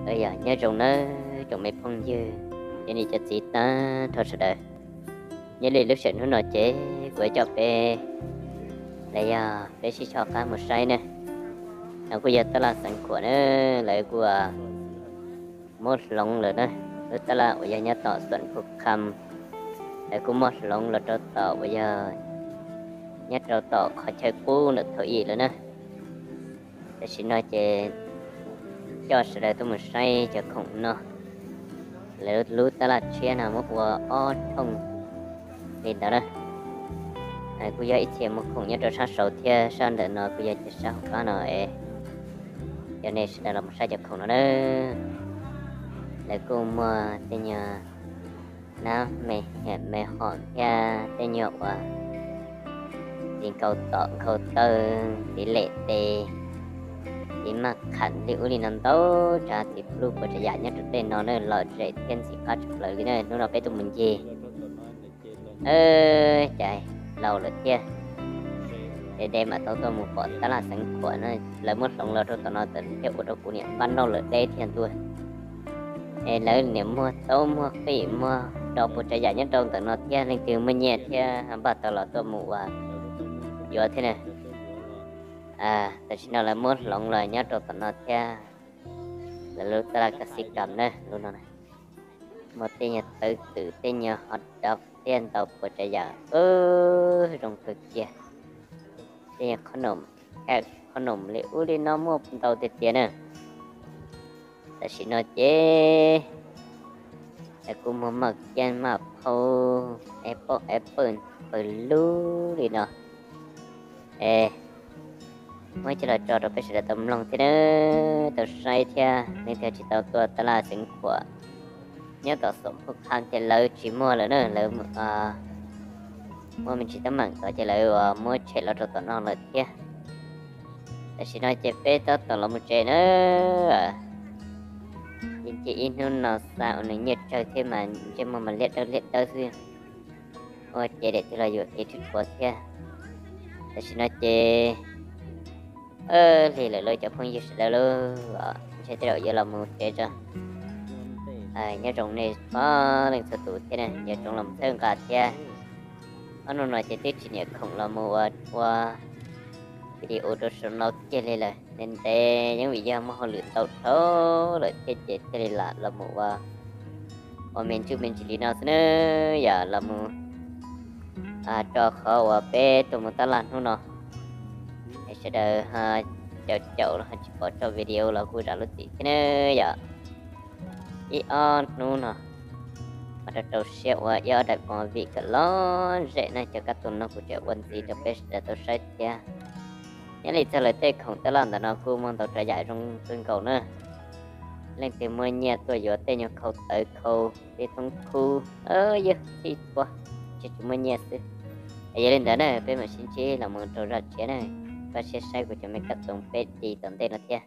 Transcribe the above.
Yog nyob zoo nawb tsoom me phooj ywg, cov niam cov txiv tag nrho sawv daws. Nyob li lub sij hawm hnub no ces kuv yuav coj peb, los yog peb sib soj qab mus saib na. No kuj yog tab laj Xeev Khuam na, lawv kuj muab hloov lawm na. Lub tab laj uas yog nyob tom Xuam Phu Kham, lawv kuj muab hloov los rau tom uas yog nyob rau tom qhov chaw qub ntawm Thaum Yim lawm na. Tam sim no ces coj sawv daws tuaj mus saib cov khoom no. Lawv lub tab laj tshiab no muab ua ob thooj li ntawd na. Kuj yog ib txhia muag khoom nyob rau sab saud thiab sab ntawm no kuj yog cov sab hauv qab no es coj nej sawv daws los mus saib cov khoom no na. Lawv kuj muag tej nyuag nab me hiam me hom thiab tej nyuag uas txiv nkaus tom nkaus taw, txiv lem tes, txiv maj qham li ub li no ntau tsav txiv plub puas tsav yam nyob rau tej no na, lom zem thiab ntxim qab tshaj plaws li na. Hnub no peb tuaj mus ncig cas laus lawm thiab, de de mam tau tuaj mus pom tab laj Xeev Khuam na. Lawv muab hloov los rau tom no thiab ua rau kuv niam npaj noj lawm deb thiab ntua. Es lawv niam muag taub muag qij muag do puas tsav yam nyob rau ntawm no thiab, leej twg muaj nyiaj thiab npaj tau los tuaj mus ua yuav thiab na. Tam sim no lawv muab hloov los nyob rau tom no thiab, lawv lub tab laj Kas Xib Kam na, lub no na. Muaj tej nyuag tawv twm, tej nyuag hot dog thiab ntau puas tsav yam, zoo kawg kiag. Tej nyuag qhob noom, qhob noom li ub li no muaj ntau tiag tiag na. Tam sim no ces lawv kuj muag maj kiab maj phau, es pom es pawg pawg lug li no. Es muab coj los tso rau peb sawv daws tau mloog thiab na, tau saib thiab. Leej twg tsis tau tuaj tab laj Xeev Khuam nyob tom Xuam Phu Kham ces lawv tsis muag lawm na, lawv muaj me ntsis teeb meem tod ces lawv muab tshem los rau tom no lawm thiab. Tam sim no ces peb tab tom los mus tsev na. Yeej cia ib hnub no xa ua nws nyiaj tsawg thiab mas ntsej muag mas liab dawb liab dawb xwb. Ua ces daim twg los yuam kev rhuav thiab. Tam sim no ces lig lawm lauj cov phooj ywg sawv daws lauj, ntshe tej zaum yuav los mus tsev tso. Nyob zoo nej txhua leej txhua tus thiab na, nco ntsoov los mus txhawb nqa thiab. Ob hnub no ces twb tsis niam khoom los mus ua, ua video rau saum no kiag li lawm, ntev ntev yeej vim yog muaj hauj lwm ntau dhau lawm thiab ces thiaj li lam los mus ua, ua me ntsuj me ntsis li no xwb na. Yog los mus rau qhov uas peb tuaj mus tab laj hnub no, es sawv daws caum caum los ho tsis pom tso video los kuj zam lub txim thiab na. Yog ib ob hnub no mas rau rau siab ua ib ob daim movie kom lom zem na, cov kab toos no kuv tseem ua ntxiv rau peb sawv daws tau saib thiab. Nyob li txog lawv tej khoom tab laj ntawm no kuj muaj ntau tsav yam zoo kawg nkaus na. Leej twg muaj nyiaj tuaj yuav tej nyuag khau tawv khau, tej thoob khub, yog txhij tuag, tsis tsis muaj nyiaj xwb. Yog li ntawd na peb mam sib ntsib los mus rau zaj tshiab na. Koj siab saib kuv cov me kab toos peb di tom ntej no thiab.